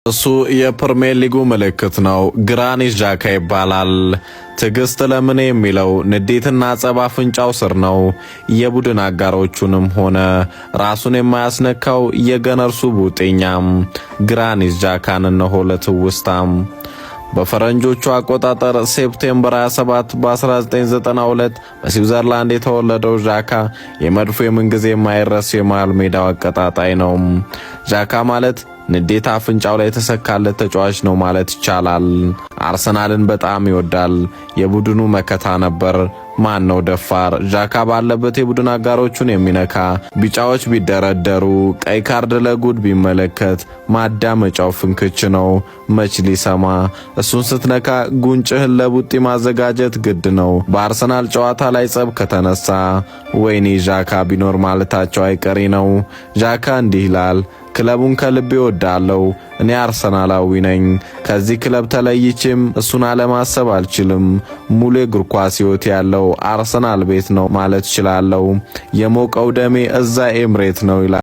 እሱ የፕሪሚየር ሊጉ ምልክት ነው። ግራኒት ዣካ ይባላል። ትዕግስት ለምን የሚለው ንዴትና ጸብ አፍንጫው ስር ነው። የቡድን አጋሮቹንም ሆነ ራሱን የማያስነካው የገነርሱ ቡጤኛም ግራኒት ዣካን እነሆ ለትውስታም። በፈረንጆቹ አቆጣጠር September 27 በ1992 በስዊዘርላንድ የተወለደው ዣካ የመድፉ የምንጊዜ የማይረሱ የመሃል ሜዳው አቀጣጣይ ነው። ዣካ ማለት ንዴት አፍንጫው ላይ የተሰካለት ተጫዋች ነው ማለት ይቻላል። አርሰናልን በጣም ይወዳል። የቡድኑ መከታ ነበር። ማን ነው ደፋር ዣካ ባለበት የቡድን አጋሮቹን የሚነካ? ቢጫዎች ቢደረደሩ ቀይ ካርድ ለጉድ ቢመለከት ማዳመጫው ፍንክች ነው። መች ሊሰማ። እሱን ስትነካ ጉንጭህን ለቡጢ ማዘጋጀት ግድ ነው። በአርሰናል ጨዋታ ላይ ጸብ ከተነሳ ወይኔ ዣካ ቢኖር ማለታቸው አይቀሬ ነው። ዣካ እንዲህ ይላል፦ "ክለቡን ከልቤ እወዳለሁ። እኔ አርሰናላዊ ነኝ። ከዚህ ክለብ ተለይቼም እሱን አለማሰብ አልችልም። ሙሉ የእግር ኳስ ሕይወት ያለው አርሰናል ቤት ነው ማለት እችላለሁ። የሞቀው ደሜ እዛ ኤምሬት ነው" ይላል።